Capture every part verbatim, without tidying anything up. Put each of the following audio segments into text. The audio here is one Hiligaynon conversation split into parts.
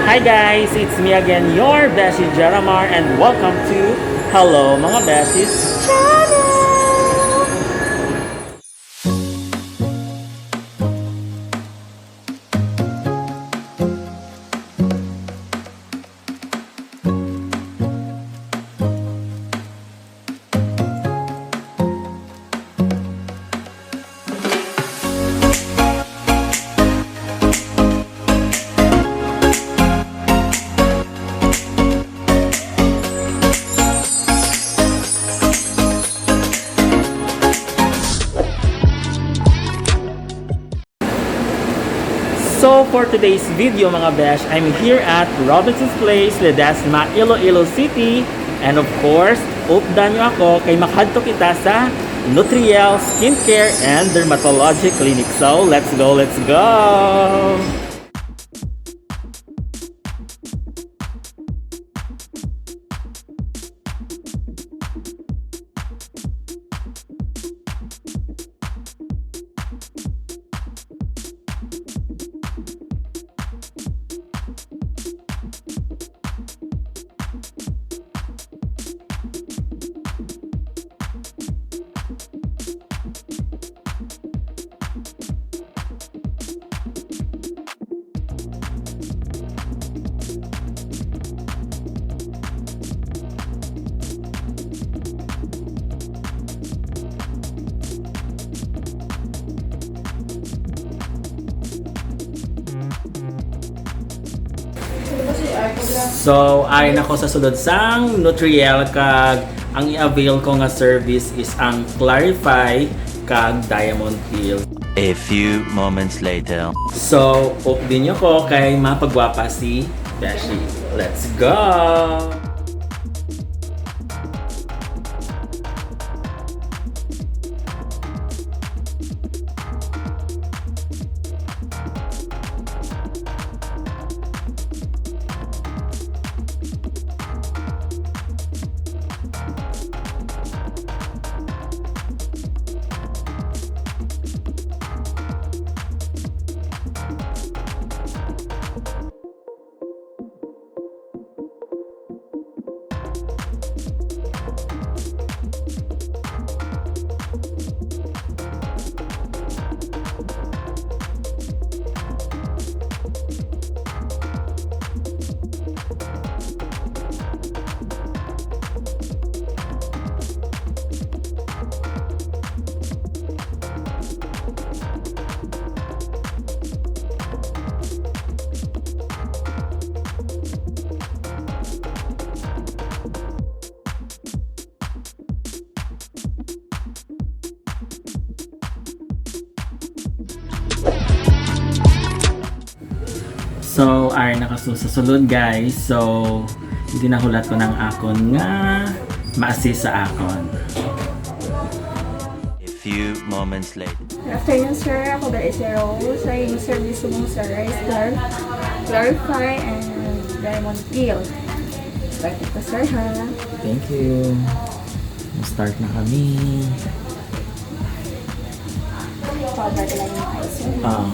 Hi guys, it's me again, your Beshi Jeramar, and welcome to Hello Mga Beshies Channel! So for today's video, mga besh, I'm here at Robinson's Place, Ledesma, Iloilo City. And of course, updan nyo ako kay makadto kita sa Nutriel Skincare and Dermatology Clinic. So let's go, let's go! So, ay nako sa sulod sang Nutriel kag ang i-avail ko nga service is ang Clarify kag Diamond Peel. A few moments later. So, updi nyo ko kay mapagwapa si Beshi. Let's go! So, ay nakasul sa sulod, guys. So, ginahulat ko ng akon nga ma-assist sa akon. A few moments later. Good afternoon, sir. Ako dali si Rose. Ay, yung service mo sa rice, clar- clarify and diamond peel. Start ito, sir, ha? Thank you. Start na kami. Powder lang yung ice. Ah.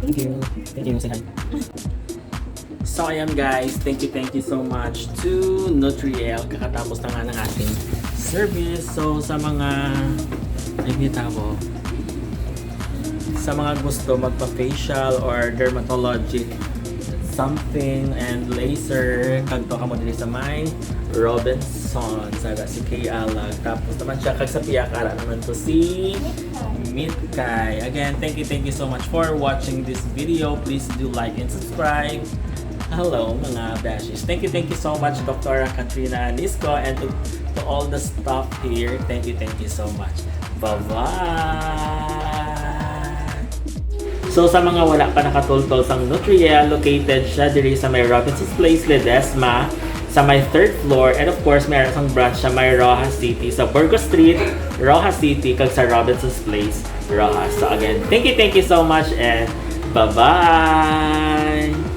Thank you. Thank you. Say hi. So, ayan guys, thank you, thank you so much to Nutriel. Kakatapos na nga ng ating service. So, sa mga, ay, may tao. Sa mga gusto magpa-facial or dermatologic something and laser, kagto kamo diri sa may Robinson, sa si Kay Alag. Tapos naman siya, kag sa piyak, ara naman to si Mitkay. Again, thank you, thank you so much for watching this video. Please do like and subscribe. Hello, mga beshies. Thank you, thank you so much, Doktora Katrina Nisco, and to, to all the staff here. Thank you, thank you so much. Bye-bye! So, sa mga wala pa nakatultol sang Nutriel, located siya diri sa may Robinson's Place, Ledesma, sa may third floor. And of course, may sang branch sa may Roxas City, sa Burgos Street, Roxas City, kag sa Robinson's Place, Roxas. So again, thank you, thank you so much, and bye-bye!